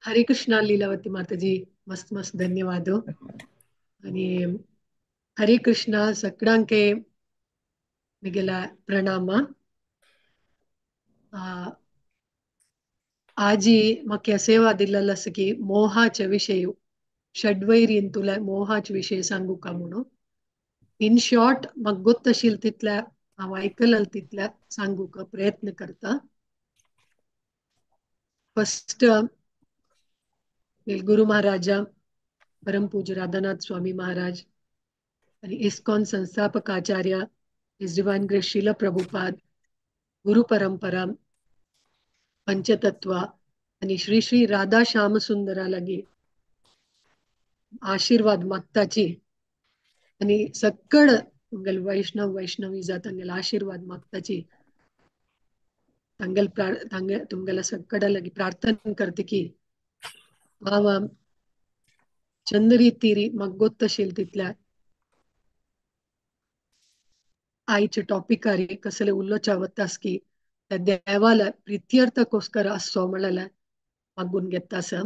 हरे कृष्णा लीलावती माताजी, मस्त मस्त धन्यवाद. आणि हरे कृष्णा सगळ्यांके मिगेला प्रणाम. आजी म्हाका सेवा दिल्लेलो आसा की मोहाचे विशय षड्वैरीन तुला मोहाचे विशय सांगू का म्हणून. इन शॉर्ट म्हाका गोत्त आशिल्लें तितल्या हांव आयकलें तितल्या सांगूक प्रयत्न करता. फर्स्ट गुरु महाराजा परम पूज्य राधानाथ स्वामी महाराज आणि इस्कॉन संस्थापक आचार्य his divine grace Srila Prabhupada, गुरु परंपरा, पंचतत्व आणि श्री श्री राधा श्याम सुंदरा लागी आशीर्वाद मागताची आणि सक्कड तुमगेल वैष्णव वैष्णवी जात तांगेल आशीर्वाद मागताची तांगेल तुमगेला सक्कड लागी प्रार्थना करते की हांव चंद्री तिरी म्हाका गोत्त आशिल्लें तितल्या आयच्या टॉपिकार कसले उलोवच्या वता की त्या देवाला प्रित्यर्थकोस्कर आसचो म्हणल्यार मागून घेता आसा.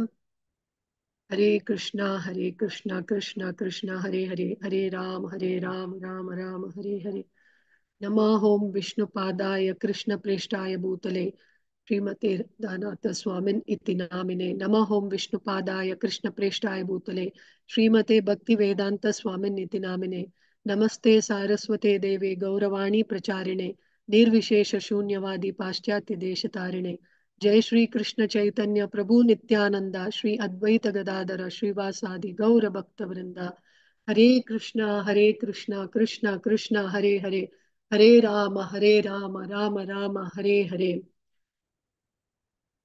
हरे कृष्णा हरे कृष्णा कृष्णा कृष्णा हरे हरे, हरे राम राम राम हरे हरे. नमः ओम विष्णुपादाय कृष्ण प्रेष्ठाय भूतले श्रीमते राधानाथ स्वामिन इति नामिने. नमः ओम विष्णुपादाय कृष्ण प्रेष्ठाय भूतले श्रीमते भक्ति वेदांत स्वामिन इति नामिने. नमस्ते सारस्वते देवे गौरवाणी प्रचारिणे निर्विशेष शून्यवादी पाश्चात्य देशतारिणे. जय श्री कृष्ण चैतन्य प्रभु नित्यानंद श्री अद्वैत गदाधर श्रीवासादि गौर भक्त वृंद. हरे कृष्णा कृष्णा कृष्णा हरे हरे, हरे राम राम राम हरे हरे.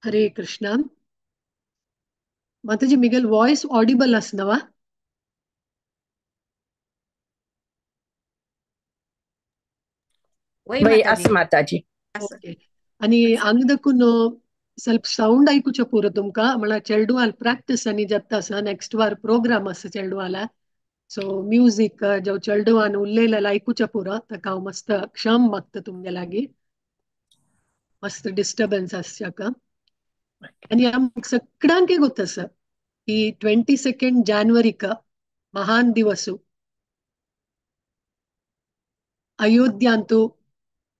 हरे कृष्णा. माताजी मिगेल वॉइस ऑडिबल आसनवा? माताजी. ओके. आणि हांगा ಸ್ವಲ್ಪ ಸೌಂಡ್ आयकुचें पुरो तुमकां, म्हळ्यार चेडवाल प्रॅक्टीस आनी जाता आसा. नेक्स्ट वार प्रोग्राम आसा चेडवाला, सो म्युजीक जो चेडवान उलयलें आयकुचें पुरो, ताका हांव मस्त क्षम मागता तुमगे लागीं, मस्त डिस्टर्बन्स आसच्याक. आनी आमकां सगळ्यांक गोत आसा की 22 जानेवारीक महान दिवस अयोध्यांतु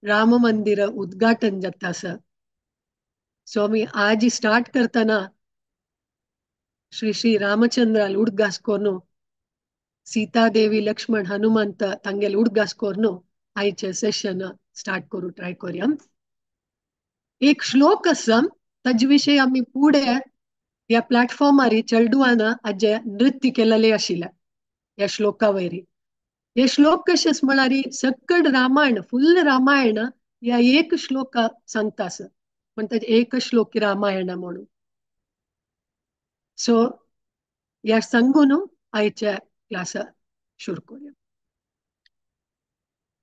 राम मंदिर उद्घाटन जाता आसा. सो आमी आज स्टार्ट करतना श्री श्री रामचंद्राल उडगास कोरून सीतादेवी लक्ष्मण हनुमंत तांगेल उडगास कोरून आयचे सेशन स्टार्ट करू ट्राय करूया. एक श्लोक आसा ताजे विशयी आमी फुडें ह्या प्लॅटफॉर्मार चेडवान आजे नृत्य केलेलें आशिल्लें ह्या श्लोका वयरी. हे श्लोक कशें म्हळ्यार सक्कड रामायण फुल्ल रामायण ह्या एक श्लोक सांगता आसा, म्हणटा एक श्लोक रामायण म्हणून. सो ह्या सांगून आयच्या क्लासा सुरू करूया.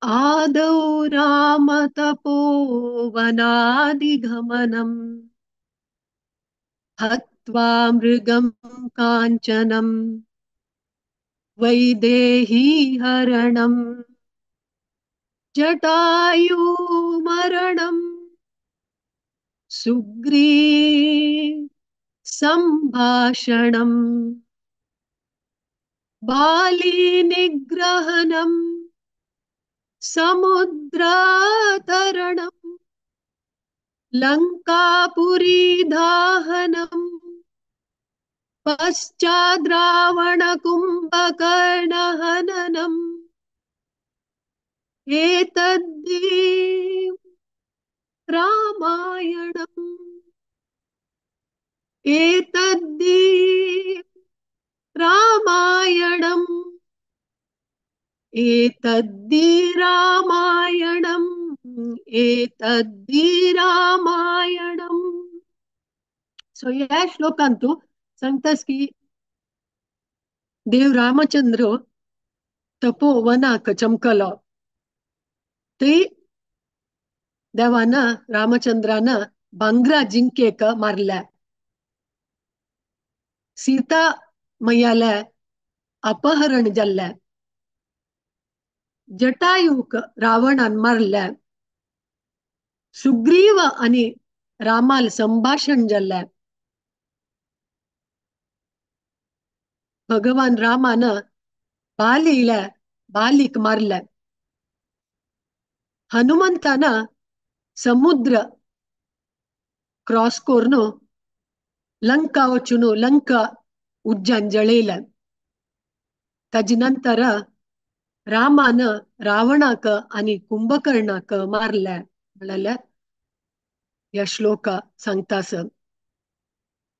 आदौ राम तपोवनादिगमनम् हत्वा मृगं काञ्चनं वैदेही हरणं जटायु मरणं सुग्रीव संभाषणं बाली निग्रहणं समुद्रतरणं लंकापुरी दाहनं पश्चाद्रावण कुंभकर्ण हननम् एतद्दि रामायणम् एतद्दि रामायणम् एतद्दि रामायणम् एतद्दि रामायणम्. सो ह्या श्लोकांतु सांगतास की देव रामचंद्र तपोवनाक चमकलो ते देवान रामचंद्रान भांगरा जिंकेक मारल्या, सीता मैयाले अपहरण जाल्लें, जटायूक रावणान मारल्या, सुग्रीव आनी रामाल संभाषण जाल्लें, भगवान रामान बालीला बालीक मारले. हनुमंतान समुद्र क्रॉस करून लंका वचून लंका उज्जान जळयले. ताजे नंतर रामान रावणाक आनी कुंभकर्णाक मारले म्हणल्यार ह्या श्लोका सांगता.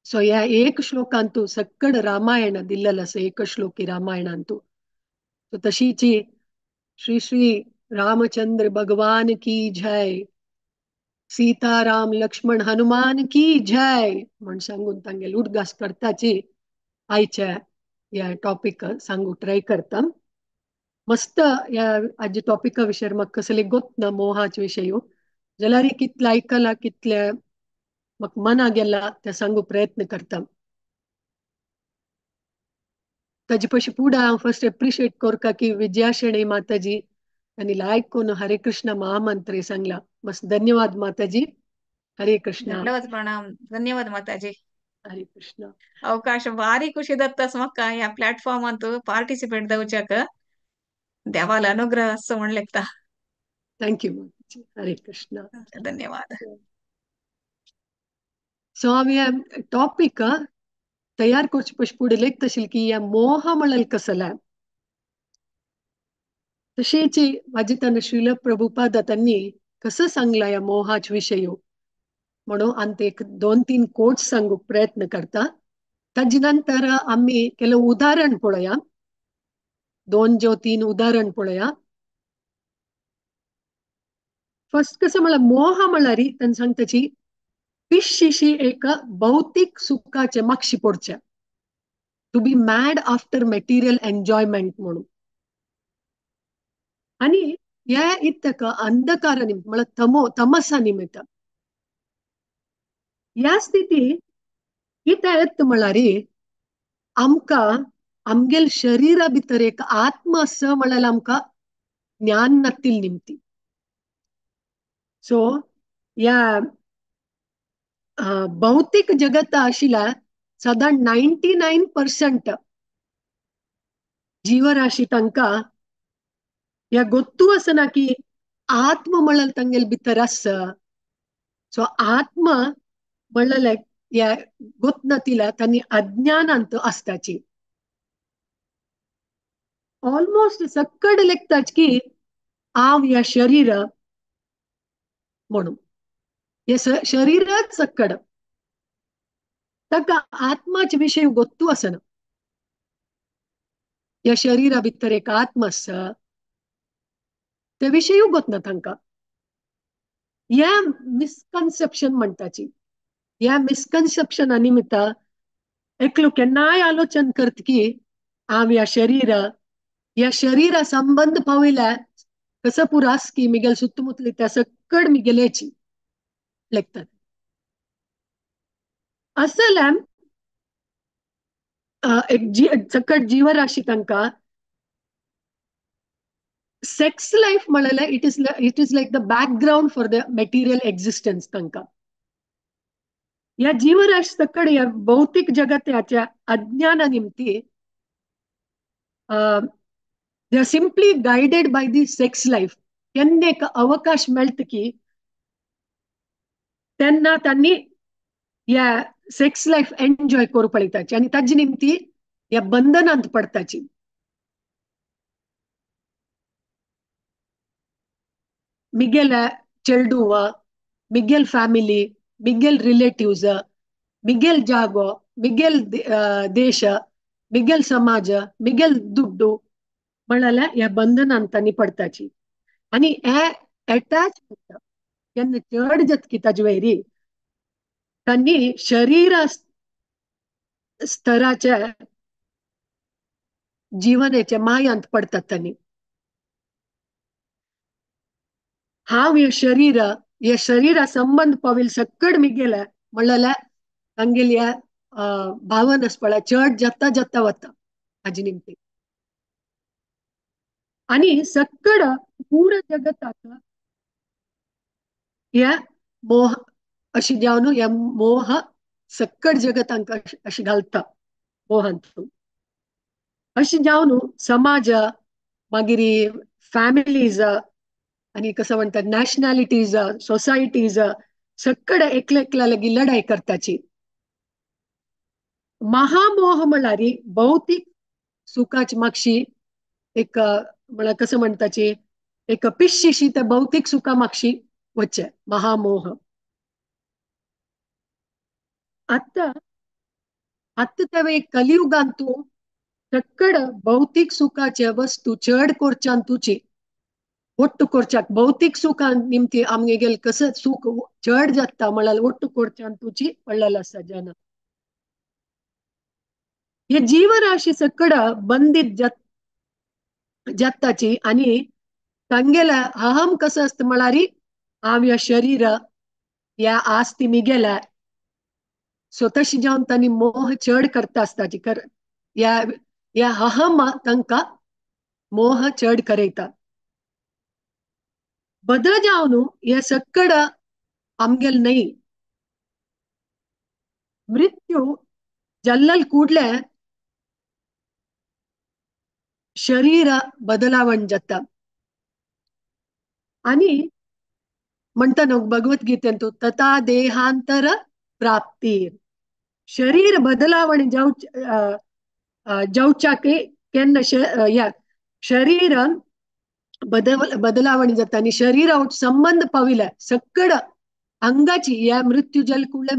सो ह्या एक श्लोकांतू सक्कड रामायण दिल्लेलं आसा, एक श्लोकी रामायणांतू. सो तशीची श्री श्री रामचंद्र भगवान की जय, सीताराम लक्ष्मण हनुमान की जय म्हण सांगून तांगेले उडगास करताची आयच्या ह्या टॉपिक सांगू ट्राय करता. मस्त ह्या आयच्या टॉपिका विशयार म्हाका कसले गोत ना मोहाचे विशय, जाल्यार कितले आयकला कितले म्हाका मना गेला ते सांगू प्रयत्न करता. ताजे पशी फुडें हांव फर्स्ट एप्रिशिएट करता की विजया शेणै माताजी आनी लायक कोन हरे कृष्ण महामंत्र सांगला. मस्त धन्यवाद माताजी. हरे कृष्ण. धन्यवाद प्रणाम. धन्यवाद माताजी. हरे कृष्ण. ಅವಕಾಶ ಭಾರಿ ಖುಷಿ ದತ್ತ ಮಕ್ಕ या ಪ್ಲಾಟ್ಫಾರ್ಮ್ ಅಂತೂ ಪಾರ್ಟಿಸಿಪೇಟ್ ದವಚಾಕ ದೇವಾಲ ಅನುಗ್ರಹ म्हणलेಕ್ತ. Thank you Mataji. Hare Krishna. ಧನ್ಯವಾದ. सो हांव ह्या टॉपिक तयार करचे पशी फुडें लेखता की ह्या मोह म्हणल्यार कसला. तशेंच वाजिताना श्रील प्रभुपाद त्यांनी कसं सांगला ह्या मोहाच विशय म्हणून आनी एक 2-3 कोट्स सांगूक प्रयत्न करता. ताजे नंतर आमी केलं उदाहरण पळोवया, 2 जो 3 उदाहरण पळोवया. फर्स्ट कसं म्हळ्यार मोह म्हळ्यार तांणी सांगताची पिश्शीशी एक भौतिक सुखाचे मागशी पडचे, to be mad after material enjoyment म्हणून. आनी ह्या इतक अंधकार निमित्त म्हळ्यार तमसा निमित्त ह्या स्थिती कितें येता म्हळ्यार आमकां आमगेल शरीरा भितर एक आत्मा आसा म्हळ्यार आमकां ज्ञान नातील निमती. सो ह्या भौतिक जगत आशिल्ल्या सदां 99% जीवराशी तांकां ह्या गोत्तू आसना की आत्मा म्हळ्यार तांगेल भितर आसा. सो आत्मा म्हणलें ह्या गोतनातिला तांणी अज्ञानांत आसताची. ऑलमोस्ट सक्कड लेखताच की हांव ह्या शरीर म्हणून हे शरीरच सक्कड, ताका आत्माचे विशय गोत्तू आसना. ह्या शरीरा भितर एक आत्मा आसा ते विशयूय गोतना तांकां. ह्या मिसकन्सेप्शन म्हणटाची, ह्या मिसकन्सेप्शना निमित्त एकलो केन्नाय आलोचन करत की हांव ह्या शरीर, ह्या शरीरा संबंद पावयल्या कसं पुरो आस की मिगेल सुत्तमुतली त्या सक्कड मिगेलेची लेखतात. असल्यान एक सक्कड जीवराशी तांकां सेक्स लायफ म्हणल्यार it is like the background for the material existence तांकां. ह्या जीवराश सकड ह्या भौतिक जगताच्या अज्ञाना निमती they are simply guided by the sex life. केन्ना एक अवकाश मेळटा की तेन्ना तांणी ह्या सेक्स लायफ एन्जॉय करूंक पळयताची आनी ताजे निमती ह्या बंधनांत पडटाची. मिगेल चेडूव, मिगेल फॅमिली, मिगेल रिलेटिव्स, मिगेल जागो, मिगेल देश, मिगेल समाज, मिगेल दुड्डू म्हळ्यार ह्या बंधनांत तांणी पडटाची. आनी हे एटॅच केन्ना चड जातकी ताजे वयरी तांणी शरीर स्तराच्या जिवनाच्या मायांत पडटात. तांणी हांव हे शरीर, हे शरीरा संबंद पाविल सक्कड मिगेले म्हणल्यार तांगेल्या भावना आसपळा चड जाता जाता वता हाजी निमती. आनी सक्कड पूरा जगताक ह्या मोह अशी जावन ह्या मोह सक्कड जगतांक अशी घालता मोहांत. अशें जावन समाज मागीर फॅमिलीज आनी कसं म्हणतात नॅशनॅलिटीज सोसायटीज सगळे एकले एकल्या लागीं लढाई करताची. महामोह म्हळ्यार भौतीक सुखाची मागशी एक म्हळ्यार कसं म्हणताची एक पिश्शीशी त्या भौतीक सुखा मागशी वच्चे महामोह. आतां आतां त्या कलियुगांतू सगळ भौतीक सुखाचे वस्तू चड कोरच्यान तुची ಒಟ್ಟು ಕೊರ್ಚಾಕ್ ಭೌತಿಕ ಸುಖ ನಿಮ್ತಿ ಆಮ್ಗೆ ಕಸ ಸುಖ ಚಡ್ जाता म्हळ्यार ಒಟ್ಟು ಕೊರ್ಚಾन तुची पडलेला आसा जन. हे जीवराशी सकड बंदित जाताची आणि तांगेला अहम कसं असतं म्हळ्यार हांव ह्या शरीर ह्या आस्ती मिगेल्या सो तशी जावन तांणी मोह चड करता आसताची ह्या ह्या अहम तांकां मोह चड करयता. बदल जावन हे सकड आमगेल न्हय. मृत्यू जल्लल ಕೂಡ್ಲೆ शरीर बदलावण जाता. आणि म्हणता न्हू भगवद्गीतेंतू तथा देहांतर प्राप्ती. शरीर बदलावण जावच्याक केन्ना ह्या शरीर बदलावणी जाता आनी शरीरा संबंध पाविल्या सकड अंगाची ह्या मृत्यू जल कुडले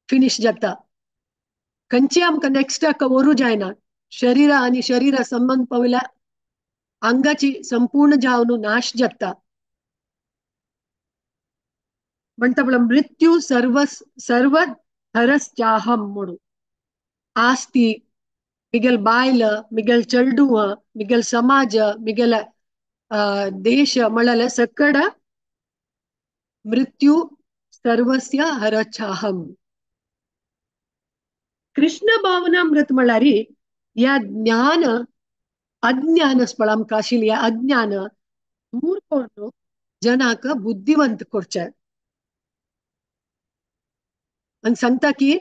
फिनिश जाता. खंयची आमकां नेक्स्टाक व्हरूं जायना. शरीरा आनी शरीरा संबंध पाविल्या अंगाची संपूर्ण जावन नाश जाता. म्हणटा पळय मृत्यू सर्व सर्व हरस चाहम म्हणून आस्ती मिगेल बायल मिगेल चेडूं मिगेल समाज मिगेल देश म्हळ्यार सकड मृत्यू सर्वस्य हरचाहम. कृष्ण भावनामृत म्हळ्यार ह्या ज्ञान अज्ञान पळय आमकां आशिल्लें ह्या अज्ञान दूर करून जनाक बुद्धिवंत करचें. आनी सांगता की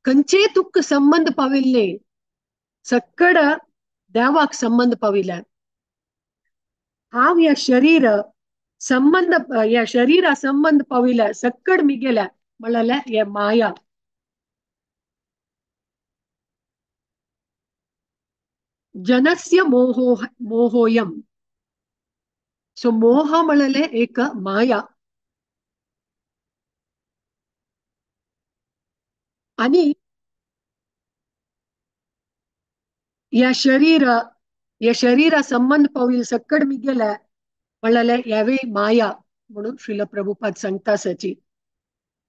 खंयचेय तुका संबंद पाविल्ले सकड देवाक संबंद पाविल्ले. हांव ह्या शरीर संबंध ह्या शरीरा संबंध पाविल्या सकड मिगेल्या म्हळ्यार हे माया. जनस्य मोहो मोहोयम. सो मोह म्हळ्यार एक माया. आणि ह्या शरीर ह्या शरीरा संबंध पाविल सकड मिगेल्या म्हळ्यार ह्यावे माया म्हणून श्रील प्रभुपाद सांगता आसाची.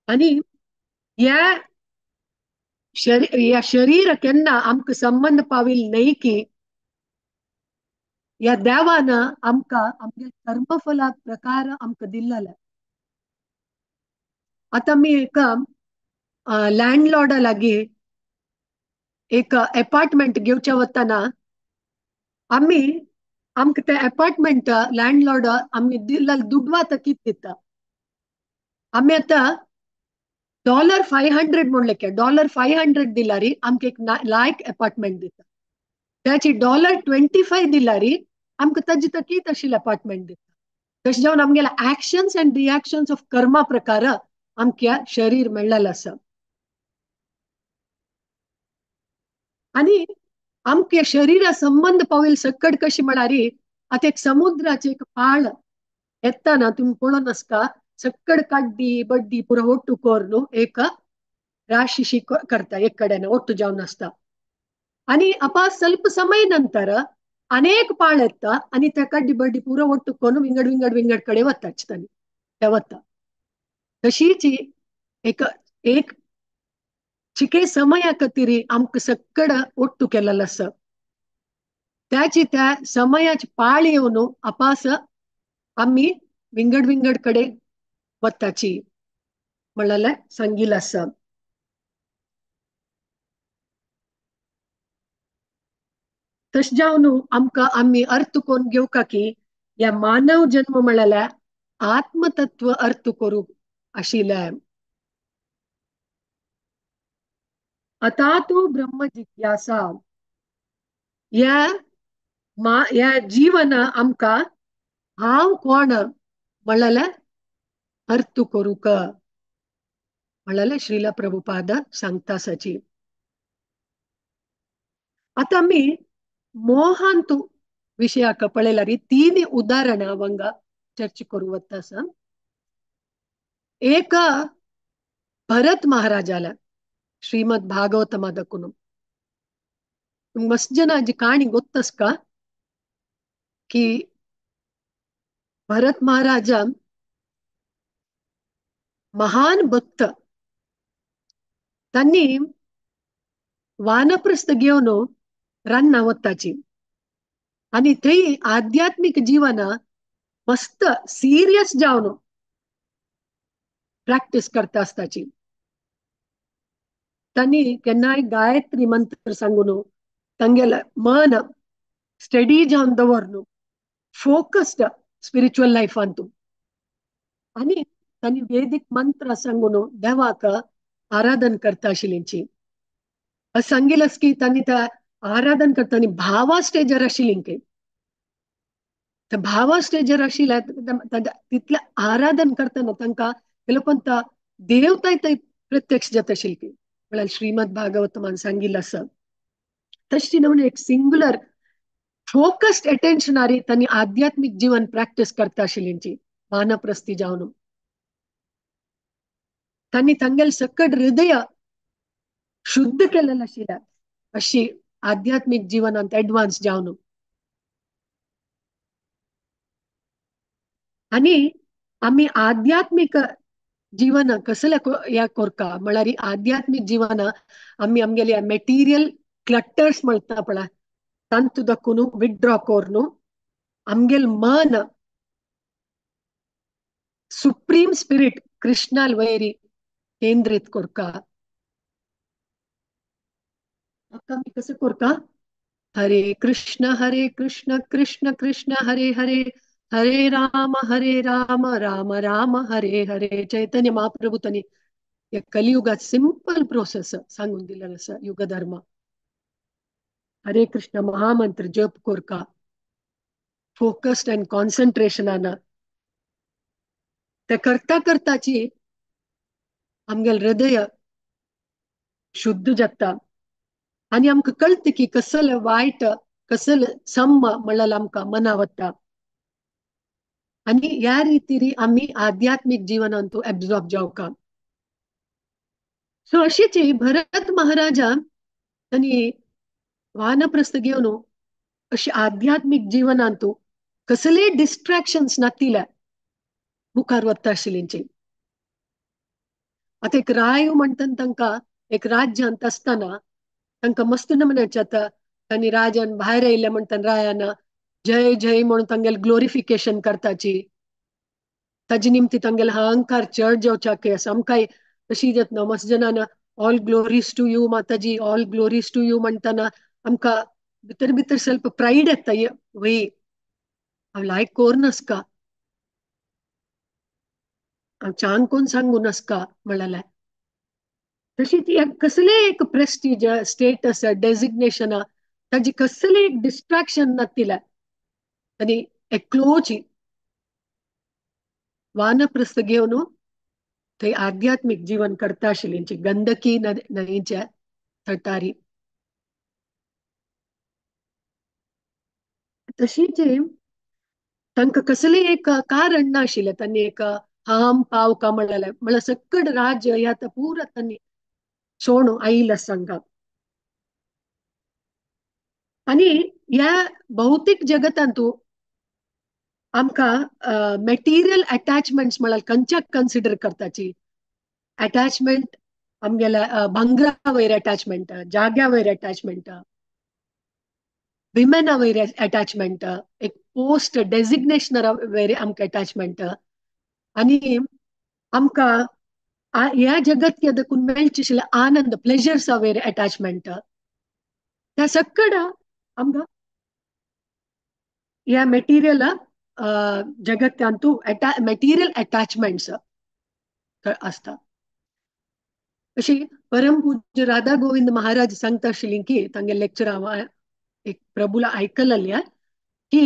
आनी ह्या ह्या शरीर केन्ना आमकां संबंध पाविल न्हय की ह्या देवान आमकां आमगे कर्मफला प्रकार आमकां दिल्लेले. आतां आमी एका लँडलॉर्डा लागीं एक एपार्टमेंट घेवच्या वतना आमी आमकां ते एपार्टमेंट लँडलॉर्ड आमी दिल्ले दुडवा कितें दिता. आमी आतां $500 म्हणलें $500 दिल्यार आमकां एक लायक एपार्टमेंट दिता. त्याची $25 दिल्यार आमकां ताजी तकीत आशिल्लें एपार्टमेंट दिता. तशें जावन आमगेले actions and reactions of karma प्रकार आमकां शरीर मेळ्ळेलें आसा. आनी आमकां शरीरा संबंध पाविल सकड कशी म्हळ्यार आतां एक समुद्राचे एक पाळ येतना तुमी पळोवन आसता सकड काड्डी बड्डी पुरो ಒಟ್ಟು करून एक राशिशी करता एक कडेन ಒಟ್ಟು जावन आसता. आनी आपा ಸ್ವಲ್ಪ समय नंतर अनेक पाळ येता आनी त्या काड्डी बड्डी पुरो ಒಟ್ಟು करून विंगड विंगड विंगड कडेन वताच तांणी ते वता. तशीच एक एक चिके समया खातीर आमकां सकड ಒಟ್ಟು केलेलें आसा. त्याची त्या समयाची पाळ येवन आपास आमी विंगड विंगड कडेन वताची म्हणलेलें सांगिल्लें आसा. तशें जावन आमकां आमी अर्थ करून घेवका की ह्या मानव जन्म म्हणल्यार आत्मतत्व अर्थ करूंक आशिल्लें. अतातो ब्रह्म जिज्ञासा. ह्या ह्या जीवन आमकां हांव कोण म्हणलें अर्थ करूंक म्हणलें श्रील प्रभुपाद सांगता सची. आतां आमी मोहांतु विशयाक पळयल्यार तीन उदाहरणां हांगा चर्चा करूं वता आसा. एक भरत महाराजाला श्रीमದ್ ಭಾಗವತಮದಕ್ಕುನು मस्त जनांची काणी ಗೊತ್ತಸ್ಕ की भरत महाराज महान भक्त, त्यांनी वानप्रस्थ घेवन रान्ना वताची आनी थंय आध्यात्मिक जीवन मस्त सिरियस जावन प्रॅक्टीस करता आसताची. त्यांनी केन्नाय गायत्री मंत्र सांगून तांगेलें मन स्टडी जावन दवरून फोकस्ड स्पिरिच्युअल लायफांतू आनी तांणी वेदीक मंत्र सांगून देवाक आराधन करता आशिल्लींची. सांगिल्लें की तांणी त्या आराधन करता आनी भावा स्टेजर आशिल्ली की त्या भावा स्टेजर आशिल्ल्या तितलें आराधन करतना तांकां लोकांत देवताय थंय प्रत्यक्ष जाता आशिल्ली की म्हळ्यार श्रीमद भागवतमान सांगिल्लें आसा. तशी न्हू एक सिंगुलर फोकस्ड अटेन्शनारी तांणी आध्यात्मिक जीवन प्रॅक्टीस करता आशिल्लींची वानप्रस्थी जावन तांणी तांगेलें सकट हृदय शुद्ध केलेलें आशिल्लें अशी आध्यात्मिक जीवनांत एडवान्स जावन. आनी आमी आध्यात्मिक जीवन कसले ह्या कोरका म्हळ्यार आध्यात्मिक जीवन आमी आमगेले मेटिरियल क्लटर्स म्हणटा पळय तांतू दाखून विथड्रॉ करून आमगेल मन सुप्रीम स्पिरिट कृष्णाल वैरी केंद्रित कोरका. आमी कसं कोरका? हरे कृष्ण कृष्ण कृष्ण हरे हरे, हरे राम राम राम हरे हरे. चैतन्य महाप्रभू तांणी ह्या कलियुगात सिंपल प्रोसेस सांगून दिलेलो आसा युगधर्म. हरे कृष्ण महामंत्र जप कोरका फोकस्ड अँड कॉन्सन्ट्रेशनान ते करता करताची आमगेलें हृदय शुद्ध जाता आनी आमकां कळटा की कसलें वायट कसलें सम्म म्हणल्यार आमकां मना वता आनी ह्या रितीरी आमी आध्यात्मिक जीवनांतू एब्जॉर्ब जावका. सो अशीच भरत महाराजा तांणी वानप्रस्थ घेवन अशी आध्यात्मिक जीवनांतू कसले डिस्ट्रॅक्शन्स नातिल्या मुखार वता आशिल्लींची. आतां एक राय म्हणटा तांकां एक राज्यांत आसतना तांकां मस्त नमुन्याचे आतां तांणी राजान भायर आयले म्हणटा रायान जय जय म्हणून तांगेलें ग्लोरिफिकेशन करताची ताजे निमती तांगेले अहंकार चड जावच्याक आसा. आमकांय तशी जातना मस्त जनान all glories to you Mataji, all glories to you म्हणटना आमकां भितर भितर स्वल्प प्रायड येता, वय हांव लायक कोर नासका, हांव चांग कोण सांगू नासका म्हणलें. तशी ती कसलें एक प्रेस्टीज स्टेटस डेजिग्नेशन ताजी कसलें एक डिस्ट्रॅक्शन नातिल्या आनी एकलोची वानप्रस्थ घेवन थंय आध्यात्मिक जीवन करता आशिल्लींची गंदकी न्हंयच्या तटारी. तशीच तांकां कसलें एक कारण नाशिल्लें तांणी एक हाम पाव का म्हणलें म्हळ्यार सकड राज्य ह्या पुरा तांणी सोणू आयिल्लें आसा. आनी ह्या भौतीक जगतांतू आमकां मटेरियल अटॅचमेंट्स म्हळ्यार खंयच्याक कन्सिडर करताची अटॅचमेंट आमगेल्या भांगरा वयर अटॅचमेंट, जाग्या वयर अटॅचमेंट, विमेना वयर अटॅचमेंट, एक पोस्ट डेजिग्नेशना वयर आमकां अटॅचमेंट आनी आमकां ह्या जगत देखून मेळचे आशिल्ले आनंद प्लेजर्सा वयर अटॅचमेंट त्या सकड आमकां ह्या मटेरियल जगत्यांतू मटेरियल अटॅचमेंट्स आसता. अशी परम पूज्य राधा गोविंद महाराज सांगता आशिल्ली की तांगे लेक्चर हांव एक प्रभूला आयकलल्या की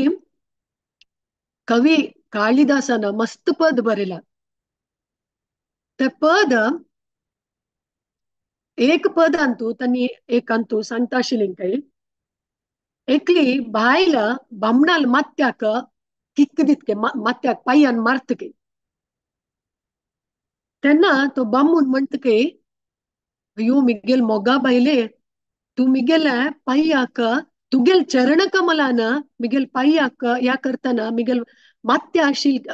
कवी कालिदासान मस्त पद बरयला. ते पद एक पद अंतू त्यांनी एक अंतू सांगता आशिल्ली काही एकली बायल बामणाल मात्याक किक दितके मात्याक पांयान मारतके तेन्ना तो बामून म्हणटके अयो मिगेल मोगा बायले तूं मिगेले पांयाक तुगेल चरण कमलान मिगेल पांयाक ह्या करतना मिगेल मात्या आशिल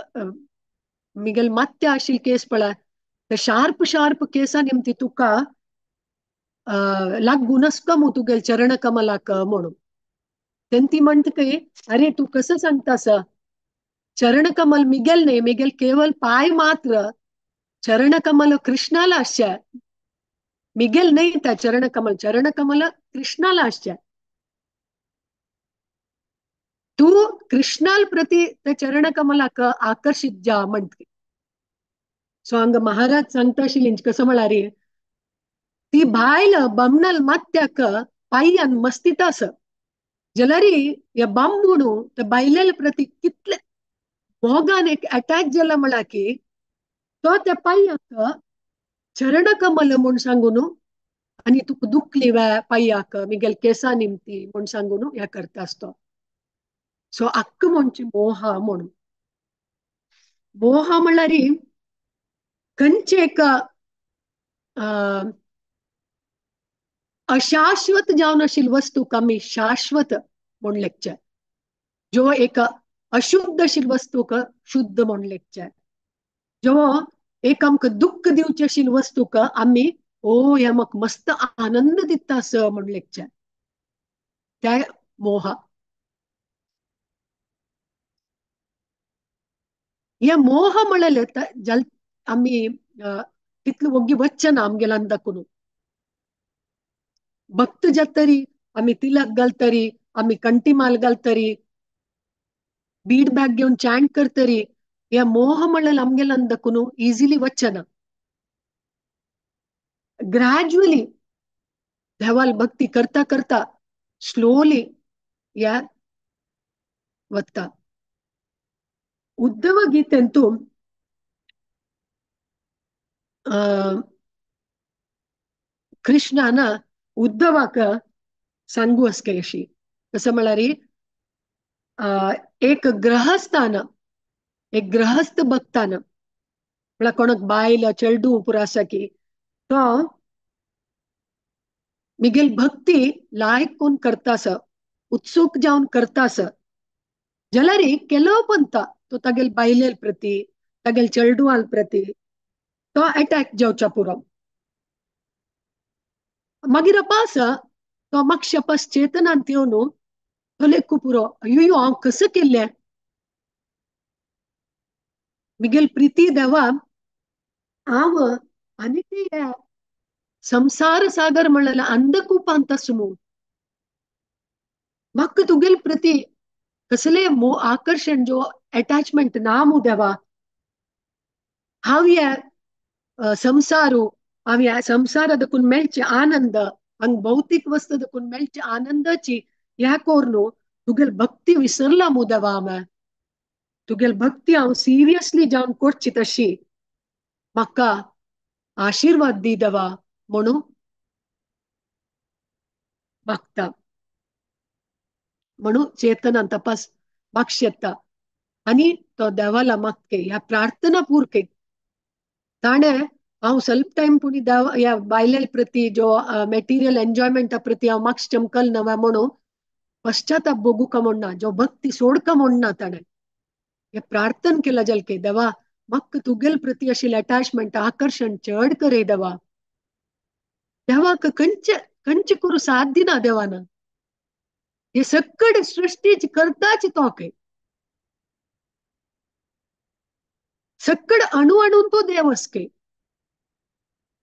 मिगेल मात्या आशिल केस पळय ते शार्प शार्प केसा निमती तुका लागून आसता मू तुगेल चरण कमलाक म्हणून. तेन्ना ती म्हणटा अरे तूं कसं सांगतास चरण कमल मिगेल न्ही मिगेल केवल पाय मात्र चरण कमल कृष्णाला आसचे मिगेल न्ही त्या चरण कमल चरण कमल कृष्णाला आसचे तूं कृष्णाल प्रती त्या चरण कमलाक आकर्षित जा म्हणटा. सो हांगा महाराज सांगता आशिल्ली कसं म्हळ्यार ती बायल बामणाल मात्याक पांयान मस्तीत आस जाल्यार ह्या बामणू त्या बायले प्रती कितले मोगान एक अटॅच जाला म्हळ्यार की तो त्या पांयाक चरण कमल म्हूण सांगून आनी तुका दुखली वे पांयाक मिगेल केसा निमती म्हूण सांगून ह्या करता आसतो. सो अक्क म्हणची मोहा म्हणून. मोहा म्हणल्यार खंयचे एक अशाश्वत जावन आशिल्ली वस्तूक आमी शाश्वत म्हूण लेखचे जो एक अशुद्ध आशिल्ली वस्तूक शुद्ध म्हूण लेखचे जो एक आमकां दुख्ख दिवचे आशिल्ली वस्तूक आमी ओ हे म्हाका मस्त आनंद दिता अस म्हूण लेखचे त्या मोहा. हे मोह म्हणले जल आमी तितले वोग्गी वच्चे ना आमगेल्यान दाखोवन भक्त जातरी आमी तिलक घालतरी आमी कंटीमाल घालतरी बीड बॅग घेवन चॅन्ट करतरी ह्या मोह म्हणल्यार आमगेल्यान दाखोवन इजिली वच्चे ना. ग्रॅज्युअली देवाल भक्ती करता करता स्लोली ह्या वता. उद्धव गीतेंतू कृष्णान उद्धवाक सांगू आसके अशी कसं म्हळ्यार एक ग्रहस्थान एक ग्रहस्थ भक्तान म्हळ्यार कोणाक बायल चेडूं पुरो आसा की तो मिगेल भक्ती लायक कोण करतास उत्सूक जावन करतास जाल्यार केलो पंता तो तागेल बायले प्रती तागेल चेडवां प्रती तो अटॅक जावच्या पुरो. मागीर अपास तो मातशे अपास चेतनांत येवन तो लेखू पुरो अयो हांव कसं केल्लें मिगेल प्रिती देवा हांव आनी संसार सागर म्हणलें अंधकूपांत आसमू म्हाका तुगेल प्रती कसले मो आकर्शण जो अटॅचमेंट ना मू देवा हांव ह्या संसारू हांव ह्या संसारा देखून मेळचे आनंद हांग भौतीक वस्तू देखून मेळचे आनंदाची ह्या कोरून तुगेल भक्ती विसरला मू देवा हांवें तुगेल भक्ती हांव सिरियसली जावन करची तशी म्हाका आशिर्वाद दी देवा म्हणून मागता म्हणून चेतनान तपास मागशेता आनी तो देवाला मागके ह्या प्रार्थना पुरके ताणें हांव सल्प टायम पुणी देव ह्या बायले प्रती जो मटेरियल एन्जॉयमेंटा प्रती हांव मातशें चमकल नव्या म्हणून पश्चाताप भोगूका म्हण ना जो भक्ती सोडका म्हण ना ताणें हे प्रार्थन केला जालके देवा म्हाका तुगेल प्रती आशिल्लें अटॅचमेंट आकर्शण चड करे देवा देवाक खंयचे खंयचे करूं साथ दिना देवान हे सकड सृष्टीची करताच तो सकड अणु अणून तो देव असके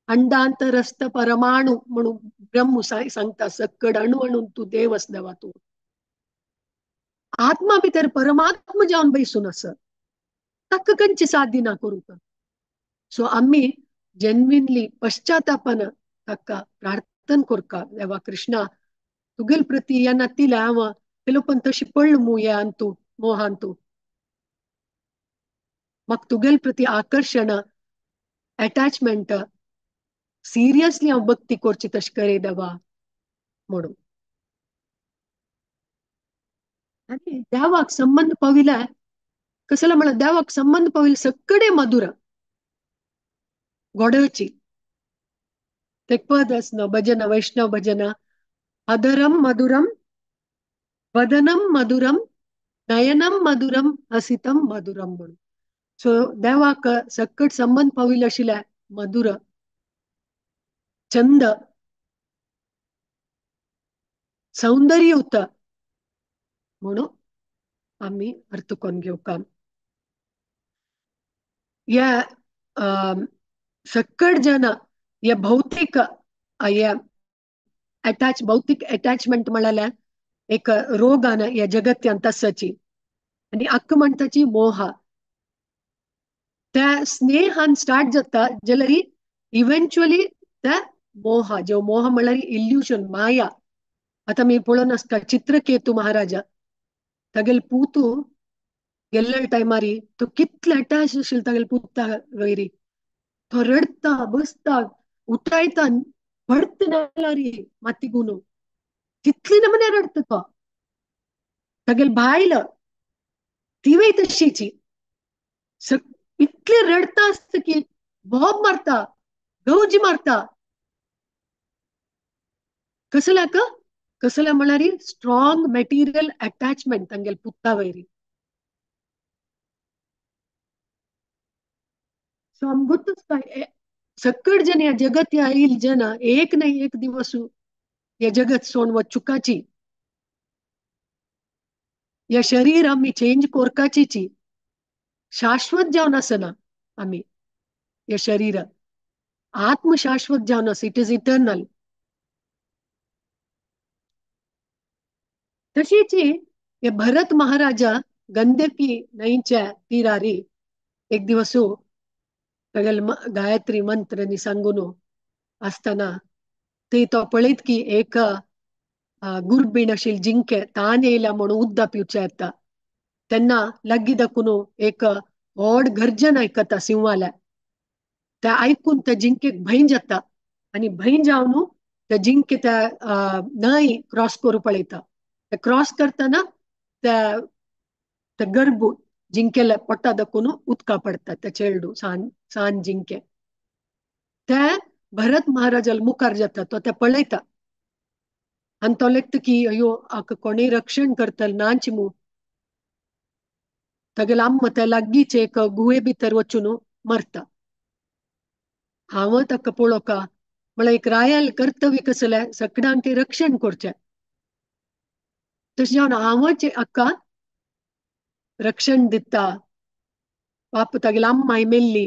अंडांतरस्थ परमाणु म्हणून ब्रह्म सांगता सकड अणु अणून तू देव अस देवा तू आत्मा भितर परमात्मा जावन बैसून आस ताका खंयची साथ दिना करूंक. सो आमी जेन्युइनली पश्चातापान ताका प्रार्थन करका देवा कृष्णा तुगेल प्रती या नातीला हांव तेलो पण तशी पडलो मू या अंतू मोहांतू. म्हाका तुगेल प्रती आकर्शण अटॅचमेंट सिरियसली हांव भक्ती करची तशें करे देवा म्हणून. आनी देवाक संबंद पाविला कसला म्हळ्यार देवाक संबंद पाविल सगळे मधुर गोडची. ते पद आसना भजन वैष्णव भजन अदरम मधुरम वदनम मधुरम नयनम मधुरम हसितम मधुरम म्हणून. सो देवाक सकट संबंद पाविल आशिल्ल्या मधुर चंद सौंदर्य म्हणून आमी अर्थ करून घेवका. या सकट जन या भौतिक या अटॅच भौतिक अटॅचमेंट म्हळ्यार एक रोगान या जगत्यान तसची आनी अक्क म्हणटाची मोह. त्या स्नेहान स्टार्ट जाता जाल्यार इव्हेंच्युअली त्या मोह जो मोह म्हळ्यार इल्युशन माया. आतां आमी पळोवन आसता चित्रकेतू महाराजा तागेले पूतू गेल्ले टायमारी तो कितले अटॅच आशिल्लो तागेले पुता वयरी. तो रडटा बसता उठायता पडत नाल्यार माती गुनू तितली नमने रडटा तो. तागेले बायल तिवूय तशीची इतले रडटा आसता की बोब मारता गवजी मारता. कसल्याक कसल्या म्हळ्यार स्ट्रॉंग मटेरियल अटॅचमेंट तांगेले पुता वयरी. सो आमकां गोत्तूच सकट जन या जगत या येईल जन एक नाही एक दिवस या जगत सोड वचुकाची या शरीर आमी चेंज कोरकाचीची शाश्वत जावन आसना आमी. या शरीर आत्म शाश्वत जावन आसा, it is eternal. तशीच हे भरत महाराजा गंडकी न्हंयच्या तिरारी एक दिवस तागेले गायत्री मंत्र नी सांगून आसतना थंय तो पळयत की एक गुरबीण आशिल्ली जिंके तान येयला म्हणून उदक पिवचें येता तेन्ना लागीं दाखून एक व्हड गर्जन आयकता सिंवाल्या. ते आयकून त्या जिंकेक भंय जाता आनी भंय जावन त्या जिंके त्या न्हंय क्रॉस करूं पळयता. ते क्रॉस करतना त्या गर्भ जिंकेल्या पोटा दाखून उदका पडटा त्या चेडू सान सान जिंके. त्या भरत महाराजाल मुखार जाता तो ते पळयता आनी तो लेखता की अयो आका कोणूय रक्षण करतले नाच मू. तागेले अम्मा त्या लागींच एक गुहे भितर वचून मरता. हांव ताका पळोवका म्हळ्यार एक रायाल कर्तव्य कसलें सगळ्यांक रक्षण करचें. तशें जावन हांवच आका रक्षण दिता. बाप तागेली अम्माय मेल्ली.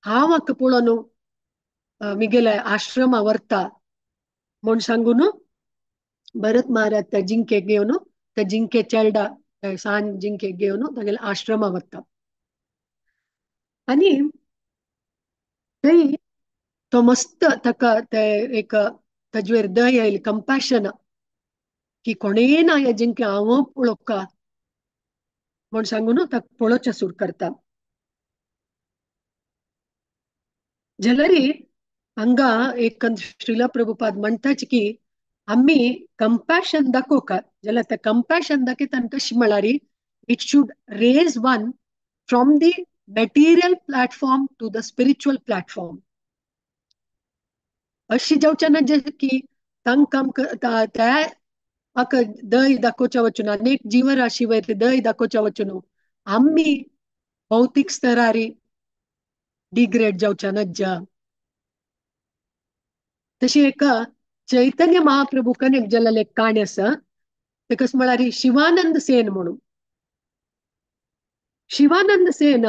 हांव आका पळोवन मिगेले आश्रमा व्हरता म्हूण सांगून भरत महाराज त्या जिंकेक घेवन त्या जिंके चेडा सान जिंकेक घेवन तागेले आश्रमा वता. आनी थंय तो मस्त ताका ते एक ताजेर दया आयली कंपॅशन की कोणें ना ह्या जिंके हांव पळोवका म्हूण सांगून ताका पळोवचें सुरू करता. जाल्यार हांगा एक श्रीला प्रभुपाद म्हणटाच की आमी कंपॅशन दाखोवका जाल्यार तें कंपॅशन दाखयतना कशें म्हळ्यार it should raise one from the material platform to the spiritual platform. अशी जावचें ना जे की तांकां त्या म्हाका दय दाखोवच्या वचून अनेक जीवराशी वयर दय दाखोवच्या वचून आमी भौतीक स्तरारी डिग्रेड जावच्या नज्जा. तशी एक चैतन्य महाप्रभू कनेक्ट जाल्लें एक काणी आसा. ते कशें म्हळ्यार शिवानंद सेन म्हणून. शिवानंद सेन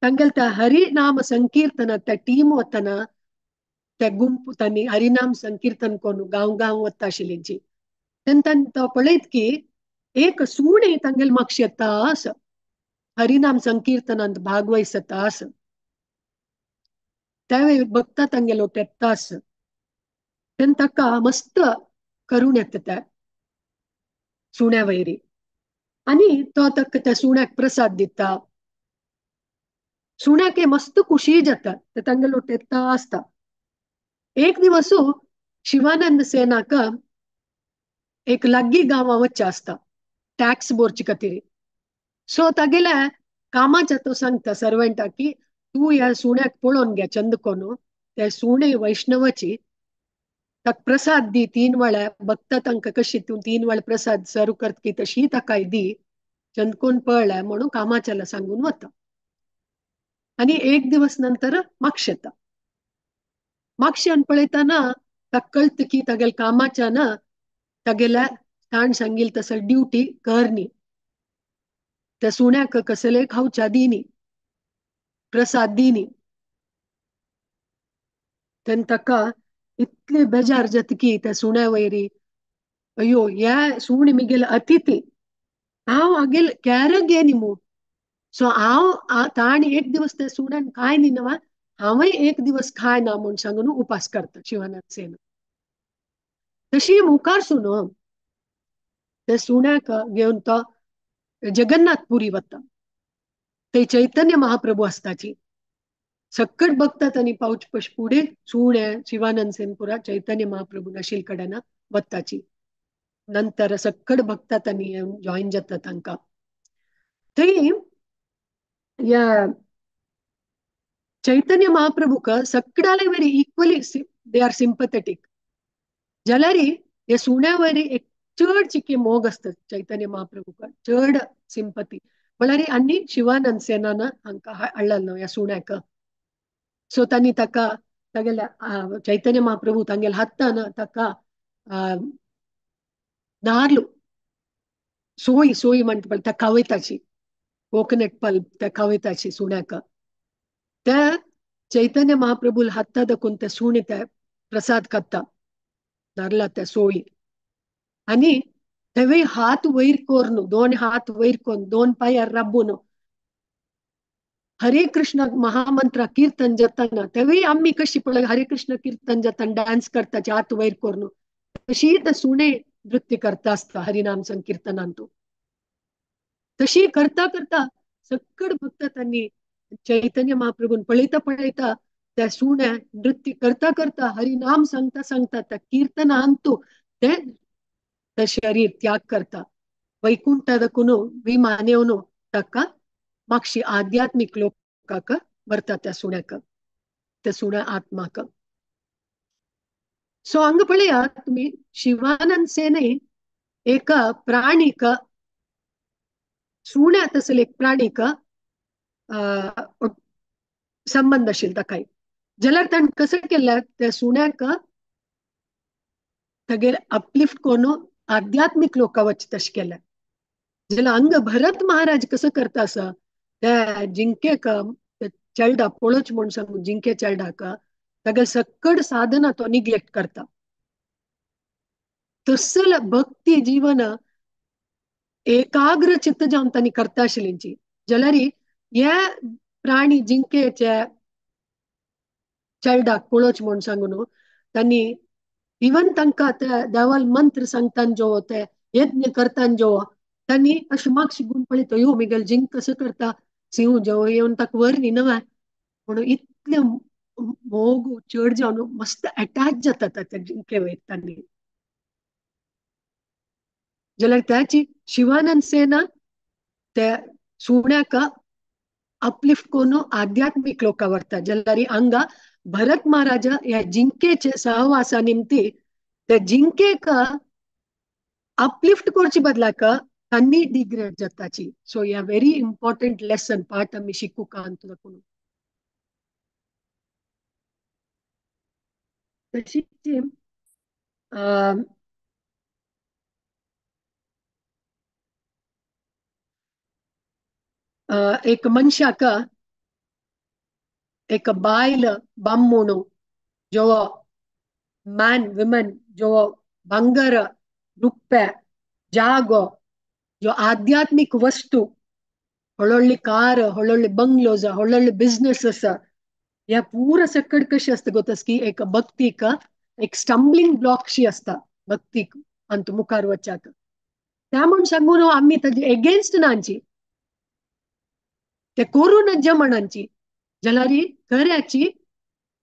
तांगेले त्या हरिनाम संकीर्तन त्या टीम वतना त्या गुंप तांणी हरिनाम संकीर्तन करून गांव गांव वता आशिल्ली. तेन्ना तो पळयत की एक सुणें तांगेले मागशी येता आसा हरिनाम संकीर्तनांत भागवयसता आसा. त्या वेळार भक्ता तांगेलो येता आसा. तेन्ना ताका मस्त करून येता त्या सुण्या वैरी आनी तो ताका त्या सुण्याक प्रसाद दिता. सुण्याक मस्त खुशी जाता, ते तांगे लोटेता आसता. एक दिवस शिवानंद सेनाक एक लागीं गांवा वच्चें आसता टॅक्स भरचे खातीर. सो तागेल्या कामाच्या तो सांगता सर्वंटाक की तूं ह्या सुण्याक पळोवन घे चंद कोनू, ते सुणे वैष्णवाची, ताका प्रसाद दी 3 वेळा, भक्ता तांकां कशी तूं 3 वेळा प्रसाद सर्व करत की तशी ताकाय दी, चंदकोन पळ्ळ्या म्हणून कामाच्याला सांगून वता. आनी एक दिवस नंतर मागशे येता. मागशान पळयतना ताका कळटा की तागेल्या कामाच्यान तागेल्या ताण सांगील तसं ड्युटी करनी, त्या सुण्याक कसले खावच्या दिनी, प्रसाद दिनी. तेन्ना ताका इतले बेजार जाता की त्या सुण्या वयरी, अयो ह्या सुणी मिगेले अतिथी, हांव हागेल कॅर घे न्ही मू, सो हांव ताणी एक दिवस त्या सुण्यान काय न्ही न्हय, हांवय एक दिवस खाय ना म्हूण सांगून उपास करता शिवानंद सेन. तशी मुखार सुनो त्या सुण्याक घेवन तो जगन्नाथपुरी वता, ते चैतन्य महाप्रभू आसताची. सक्कट बघतात आणि पाऊच पश पुढे सुणे शिवानंद सेनपुरा चैतन्य महाप्रभू नाशिल कडेन वताची. नंतर सक्कट भक्तात आणि जॉईन जाता तांकां. थंय या चैतन्य महाप्रभूक सक्कडाले very equally they are sympathetic. जाल्यार ह्या सुण्या वरी एक चड चिके मोग आसता चैतन्य महाप्रभूक, चड सिंपती म्हळ्यार. आनी शिवानंद सेनान हांकां हाडला न्हू ह्या सुण्याक. सो तांणी ताका तागेल्या चैतन्य महाप्रभू तांगेल्या हातान ताका नार्ल सोय सोय म्हणटा पळय त्या खावयताची, कोकोनट पल्प त्या खावयताची सुण्याक. त्या चैतन्य महाप्रभू हाता दाखोवन त्या सुणे त्या प्रसाद खाता नारला त्या सोयी. आनी तेवय हात वयर करून, 2 हात वयर करून, 2 पांयार राबून हरे कृष्ण महामंत्र कीर्तन जाताना तेवय आमी कशी पळय हरे कृष्ण कीर्तन जाताना डान्स करताचे हात वयर करून, तशी ते सुणे नृत्य करता आसता हरिनाम संकीर्तनांतू. तशी करता करता सक्कड भक्त तांणी चैतन्य महाप्रभून पळयता पळयता त्या सुण्या नृत्य करता करता हरिनाम सांगता सांगता त्या कीर्तनांतू ते शरीर त्याग करता. वैकुंठ दाखून विमान येवन ताका मागशी आध्यात्मीक लोकाक व्हरता त्या सुण्याक, त्या सुण्या आत्माक. सो हांगा पळयात तुमी शिवानंद सेने एका प्राणीक, सुण्या तसले एक प्राणीक संबंध आशिल्लो ताकाय. जाल्यार ताणें कसं केलें त्या सुण्याक तागेर अपलिफ्ट करून आध्यात्मीक लोकां वच तशें केलें. जाल्यार हांगा भरत महाराज कसं करता आसा त्या जिंकेक चेडा पळोच म्हूण सांगू जिंके चेडाक तागेले सक्कड साधना तो निग्लेक्ट करता. तसल भक्ती जीवन एकाग्र चित्त जावन तांणी करता आशिल्ली. जाल्यार ह्या प्राणी जिंकेच्या चेडाक पळोच म्हूण सांगून तांणी इवन तांकां त्या देवाल मंत्र सांगतान जो ते यज्ञ करतान जो तांणी अशें मागशी गुण पळयतो, यो मिगेल जिंक कसो करता सिंह जो येवन ताका वर न्ही न्हय म्हणून इतले मोग चड जावन मस्त अटॅच जाता त्या जिंके वयर तांणी. जाल्यार त्याची शिवानंद सेना त्या सुण्याक अपलिफ्ट करून आध्यात्मीक लोकां व्हरता. जाल्यार हांगा भरत महाराज ह्या जिंकेचे सहवासा निमती त्या जिंकेक अपलिफ्ट करचे बदलाक तांणी डिग्रेड जाताची. सो ह्या व्हेरी इम्पॉर्टंट लेसन पाठ आमी शिकूंक दाखोवन. तशीच एक मनशाक एक बायल बामूण जो मॅन विमन जो भांगर रुप्या जागो जो आध्यात्मिक वस्तू होळ्ळी कार होळ्ळी बंगलोज होळ्ळी बिझनेस ह्या पूरा सक्कड कशी आसता गोतस की एक भक्तीक एक स्टंबलिंग ब्लॉक शी आसता भक्तीक अंत मुखार वच्याक. त्या म्हूण सांगून आमी ताजे एगेन्स्ट नांची, ते करू नज्ज म्हणांची, जाल्यार खऱ्याची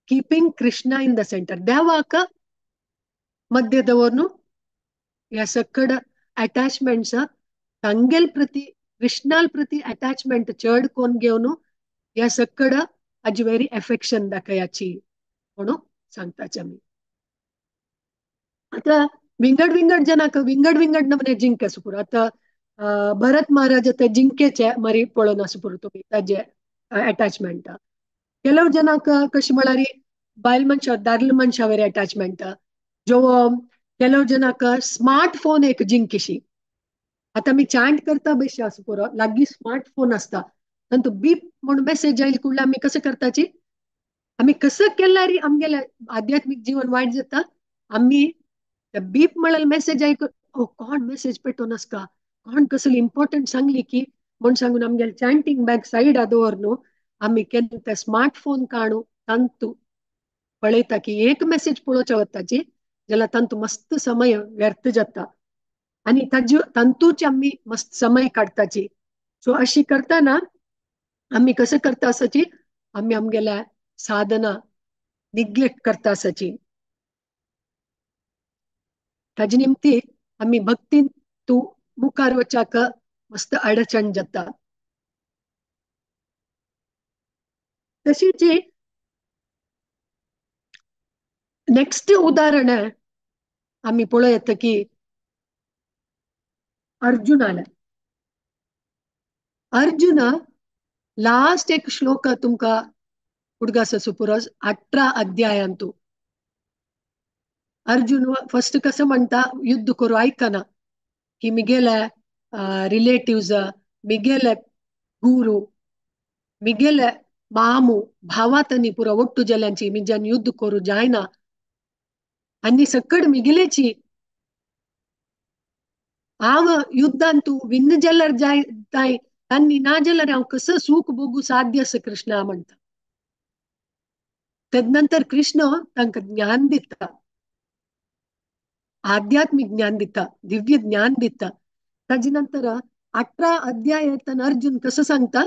keeping Krishna in the centre, देवाक मध्य दवरून ह्या सकड अटॅचमेंट्स तांगेल प्रती कृष्णाल प्रती अटॅचमेंट चड कोण घेवन ह्या सकड आजी वेरी एफेक्शन दाखयाची म्हणून सांगताची आमी. आतां विंगड विंगड जनाक विंगड विंगड नमने जिंके सुपुर. आतां भरत महाराज ते जिंकेचे मरी पळोवन आसपुर तुमी ताजे अटॅचमेंट. ಕೆಲವು ಜನಕ್ಕೆ ಕಶ್ म्हळ्यार बायल मनशा दादले मनशा वेरी अटॅचमेंट, जो ಕೆಲವು ಜನಕ್ಕೆ स्मार्ट फोन एक जिंकेशी. आतां आमी चांट करता बेशी आसा पुरो लागीं स्मार्ट फोन आसता, तांतू बीप म्हणून मेसेज आयल कुडल्या आमी कसं करताची, आमी कसं केल्यार आमगेलें आध्यात्मीक जीवन वायट जाता. आमी बीप म्हळ्यार मेसेज आयक, ओ कोण मेसेज पेटोवन आसता, कोण कसली इम्पॉर्टंट सांगली की म्हूण सांगून आमगेले चांटींग बॅग सायडा दवर न्हू, आमी केन्ना ते स्मार्ट फोन काणू तांतू पळयता की एक मेसेज पळोवच्या वताची जाल्यार तांतू मस्त समय व्यर्थ जाता आनी ताजे तांतूच आमी मस्त समय काडटाची. सो अशी करतना आमी कसं करता आसाची, आमी आमगेल्या साधना निग्लेक्ट करता आसाची. ताजे निमती आमी भक्तीन तूं मुखार वच्याक मस्त अडचण जाता. तशीच नेक्स्ट उदाहरण आमी पळोवं की अर्जुनाला. अर्जुन लास्ट एक श्लोक तुमकां उडगास सुपुरस 18 अध्यायांतू. अर्जुन फर्स्ट कसं म्हणता युद्ध करू ऐकना की मिगेले रिलेटिव्स, मिगेले गुरु, मिगेले मामू भावातनी पुरा ಒಟ್ಟು ಜಲ್ಯಾಂची मिज्यान युद्ध करू जायना आनी सकड मिगेलेची हांव युद्धांतू विन्न जाल्यार जाय ताय आनी ना जाल्यार हांव कसं सुख भोगू साध्य आसा कृष्णा म्हणटा. तदनंतर कृष्ण तांकां ज्ञान दिता, आध्यात्मिक ज्ञान दिता, दिव्य ज्ञान दिता. ताजे नंतर 18 अध्याय येतना अर्जुन कसं सांगता,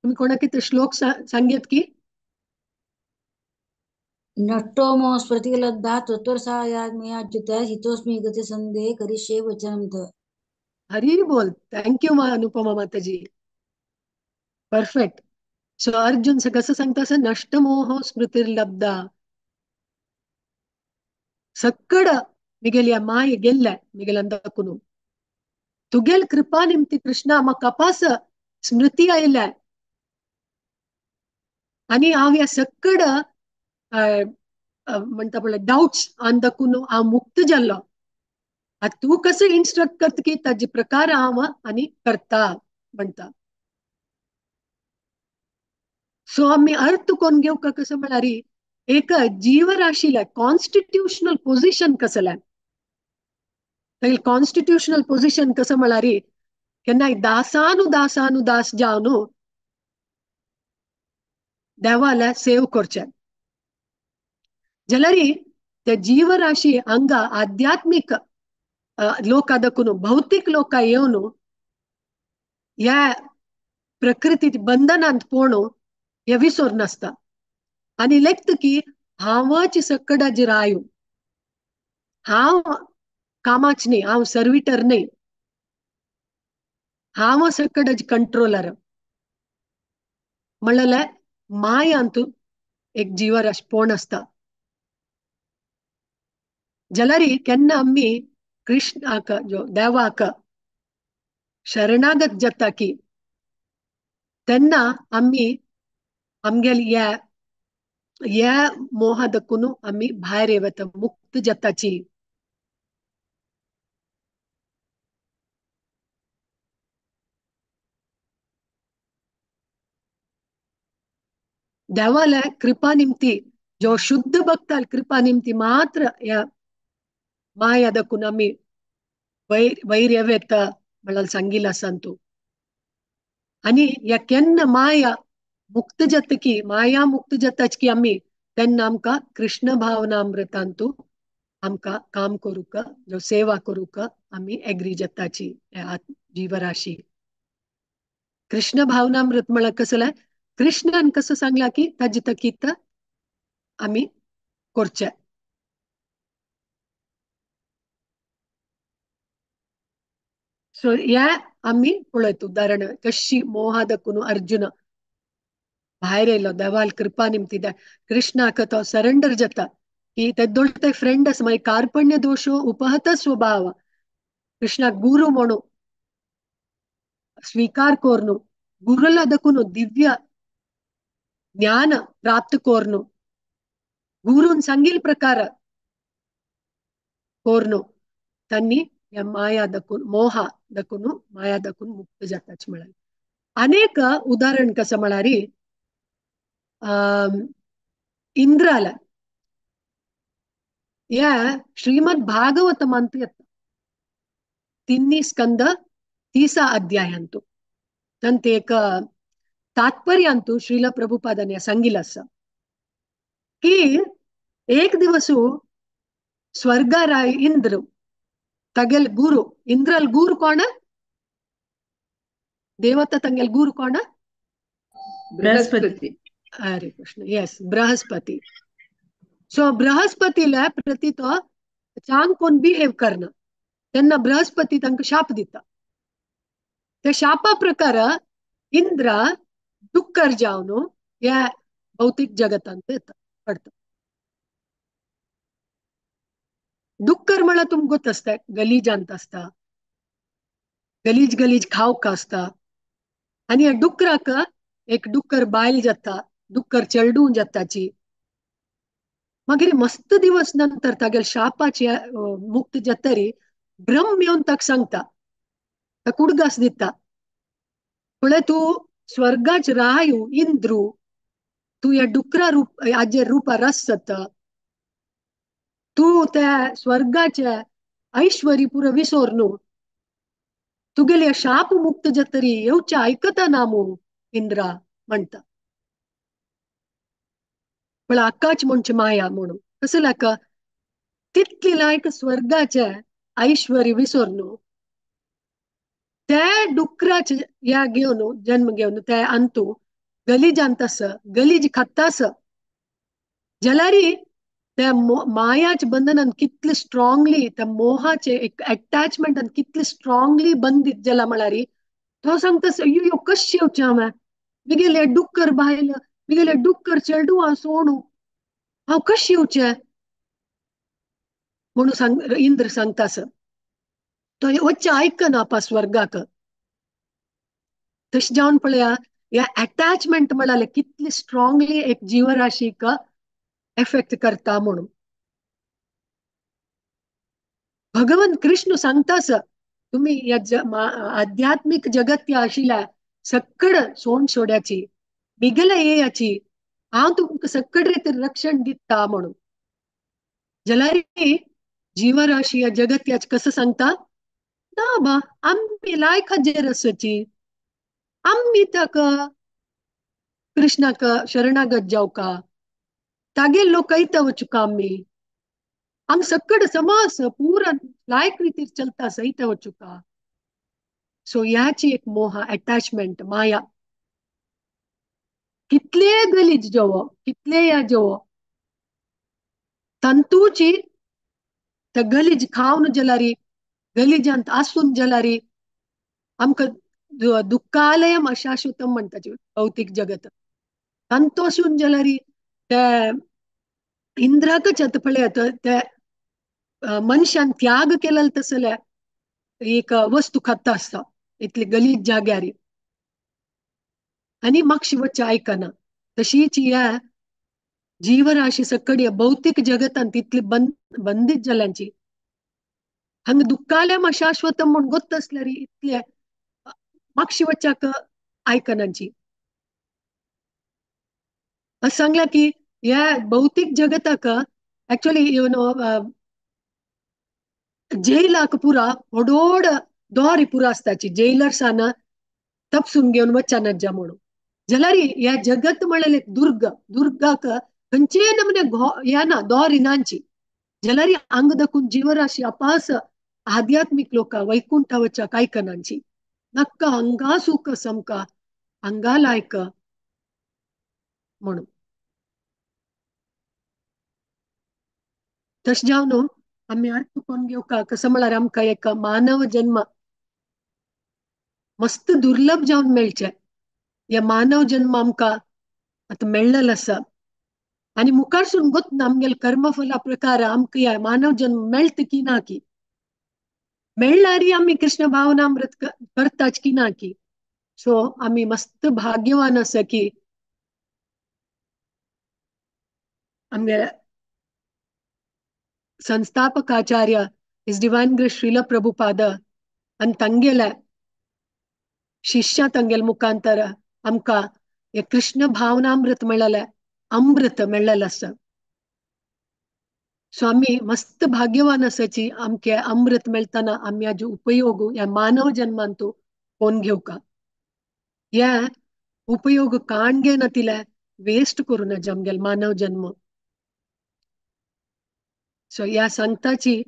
तुम्ही कोणाक ते श्लोक सांगेत की नष्टो मोह स्मृतिलब्धा तत्वसायाज्ञयाच्युत हितोस्मि गति संदेह करिष्ये वचनं तव. हरी बोल. Thank you Anupama Mataji, perfect. So Arjun कसं सांगता असं नष्ट मोह स्मृतिर्लब्धा सक्कड मिगेल्या माय गेल्ल्या मिगेल अंदकुनु तुगेल कृपा निमती कृष्णा म्हाका कपास स्मृती आयल्या आनी हांव ह्या सक्कड म्हणटा पळय डाउट्स अंदकुनु हांव मुक्त जाल्लो. आतां तूं कसं इन्स्ट्रक्ट करता की ताजे प्रकार हांव आनी करता म्हणटा. सो आमी अर्थ कोण घेवका कसं म्हळ्यार एक जीवराशीला कॉन्स्टिट्युशनल पोझिशन कसलें, कॉन्स्टिट्युशनल पोझिशन कसं म्हळ्यार केन्नाय दासानुदासानुदास जावन देवाला सेव करचें जाल्यार त्या जीवराशी हांगा आध्यात्मीक लोका दखून भौतीक लोका येवन ह्या प्रकृती बंधनांत पोणू हे विसर नासता आनी लेखता की हांवच सकडाची रायू, हांव कामाच न्ही, हांव सर्विटर न्ही, हांव सकडाची कंट्रोलर म्हणल्यार मायांतू एक जीवराश पोण आसता. जाल्यार केन्ना आमी कृष्णाक जो देवाक शरणागत जाता की तेन्ना आमी आमगेले ह्या ह्या मोहा दखून आमी भायर येवता, मुक्त जाताची. देवाल्या कृपा निमती जो शुद्ध भक्ताल कृपा निमती मात्र ह्या माया दखून आमी वैर येता म्हळ्यार सांगिल्लें आसा तूं. आनी ह्या केन्ना माया मुक्त जाता की माया मुक्त जाताच की आमी तेन्ना आमकां कृष्ण भावनामृतांतू आमकां काम करूंक जो सेवा करूंक आमी एग्री जाताची जीवराशी. कृष्ण भावनामृत म्हळ्यार कसलें, कृष्णान कसं सांगला की ताजी तकीत आमी करचे. सो ह्या आमी पळयत उदाहरण कशी मोहादकून अर्जुन भायर येयलो, देवाल कृपा निमती कृष्णाक तो सरेंडर जाता की तेदोळ ते फ्रेंड आसा, मागीर कार्पण्य दोशो उपहत स्वभाव, कृष्णाक गुरु म्हणून स्वीकार करून गुरुला दकून दिव्य ज्ञान प्राप्त करून गुरून सांगील प्रकार करून त्यांनी या माया दकून मोहा दकून माया दकून मुक्त जाताच म्हळ्यार. अनेक उदाहरण कसं म्हळ्यार इंद्राला या श्रीमद भागवत मंत्र येता 3 स्कंद 30 अध्याय अंतु तंत एक तात्पर्य अंतु श्रील प्रभुपादाने सांगिल आसा की एक दिवस स्वर्गाराय इंद्र तगेल गुरु, इंद्रल गुरु कोण, देवता तंगेल गुरु कोण, बृहस्पती. हरे कृष्ण, यस बृहस्पती. सो बृहस्पतीला प्रति तो चांग कोण बिहेव करना तेन्ना बृहस्पती तांकां शाप दिता. त्या शापा प्रकार इंद्र डुक्कर जावन ह्या भौतीक जगतांत येता पडता. डुक्कर म्हळ्यार तुमकां गोत आसता, गलीजांत आसता, गलीज गलीज खावक आसता. आनी ह्या डुकराक एक डुक्कर बायल जाता, डुक्कर चेडूं जाताची. मागीर मस्त दिवस नंतर तागेल शापाचे मुक्त जातरी ब्रह्म येवन ताका सांगता, ताका उडगास दिता, पळय तूं स्वर्गाच रायू इंद्रू, तूं ह्या डुकरा रूप हाजे रुपार आसत, तूं त्या स्वर्गाचे ऐश्वर्य पुरो विसर न्हू, तुगेले शाप मुक्त जातरी येवचे आयकता ना मू इंद्रा म्हणटा. पण आकाश म्हणचे माया म्हणून कसं लाका तितली लायक स्वर्गाचे ऐश्वर्य विसर न्हू, त्या डुकराचे या घेवन जन्म घेवन त्या अंतू गलीजांत आस, गलीज खाता आस, जाल्यार त्या मायाचे बंधनान कितले स्ट्रॉंगली त्या मोहाचे एक अटॅचमेंटान कितले स्ट्रॉंगली बंदित जाला म्हळ्यार तो सांगता अय्यो कशें येवचें हांवें, मिगेले डुक्कर बायल, मिगेले डुक्कर चेडूं हांव सोणू, हांव कशें येवचें म्हणून सांग इंद्र सांगता. तो वच्चें आयकना आपा स्वर्गाक. तशें जावन पळया ह्या अटॅचमेंट म्हळ्यार कितली स्ट्रॉंगली एक जीवराशीक एफेक्ट करता म्हणून. भगवान कृष्ण सांगतास तुम्ही या आध्यात्मिक जगत आशिल्ल्या सकड सोंड सोड्याची बिगला येयाची, हांव तुमकां सकड रितीन रक्षण दिता म्हणून. जाल्यार जीवराशी या जगत्याच कसं सांगता, ना बा आमी लायक हाजेर आसची, आमी ताका कृष्णाक शरणागत जावका, तागेल लोक ऐता वचुका, आमी आम सकड समास पूरा लायक रितीर चलता सहित वचुका. सो ह्याची एक मोह अटॅचमेंट माया कितले गलीज जेवो कितले या जेवो तंतूची त्या गलीज खावन जाल्यार गलीजांत आसून जाल्यार आमकां दुःखालयम अशाश्वतम म्हणटाची भौतीक जगत. तंतू आसून जाल्यार त्या इंद्राकच आतां पळयात त्या मनशान त्याग केलेलो तसले एक वस्तू खाता आसता इतली गलीज जाग्यार आनी मागशी वच्चें आयकना. तशीच ह्या जीवराशी सकड ह्या भौतीक जगतांत इतली बंदीत जाल्यांची हांगा दुःखालयम अशाश्वतम म्हूण गोत्त आसल्यार इतले मागशी वच्चाक आयकनाची. अशें सांगलां की ह्या भौतीक जगताक एक्चुअली you know जेलाक पुरा व्हडोड दोरी पुरा आसताची, जेलर्सान तपसून घेवन वच्चानज्जा म्हणून. जाल्यार ह्या जगत म्हळ्यार एक दुर्ग, दुर्गाक खंयचेय नमुने ह्या ना दोरी नांची, जाल्यार अंग दाखून जीवराशी अपास आध्यात्मिक लोक वैकुंठ वच्या कायकनांची नक्का अंगा सुख समका अंगा लायक म्हणून. तशें जावन न्हू आमी अर्थ करून घेवका कसो म्हळ्यार आमकां एक मानव जन्म मस्त दुर्लभ जावन मेळचें. हे मानव जन्म आमकां आतां मेळ्ळेलो आसा आनी मुखारसून गोत आमगेले कर्मफला प्रकार आमकां ह्या मानव जन्म मेळटा की ना की मेळ्ळ्यार आमी कृष्ण भावनामृत करताच की ना की. सो आमी मस्त भाग्यवान आसा की आमगे संस्थापकाचार्य his divine grace Srila Prabhupada आनी तांगेल्या शिष्या तांगेले मुखांतर आमकां हे कृष्ण भावनामृत मेळ्ळेलें अमृत मेळ्ळेलें आसा. सो आमी मस्त भाग्यवान आसाची आमके अमृत मेळटना आमी हाजो उपयोग ह्या मानव जन्मांतू कोण घेवका. ह्या उपयोग काण घेना तिले वेस्ट करूं नज आमगेले मानव जन्म. सो ह्या सांगताची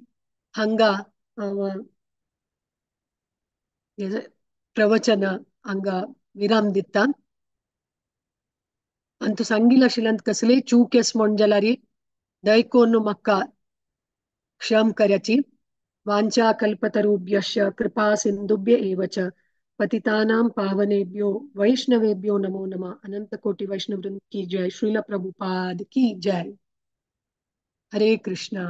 हांगा प्रवचन हांगा विराम दिता. आनी तूं सांगिल्लें आशिल्ल्यान कसलेय चूक येस म्हण जाल्यार दयकोन म्हाका क्षम कराची. वांछा कल्पतरुभ्यश्च कृपा सिंधुभ्य एव च पतितानां पावनेभ्यो वैष्णवेभ्यो नमो नमः. अनंत कोटि वैष्णव वृंद की जय. श्रील प्रभुपाद की जय. हरे कृष्णा.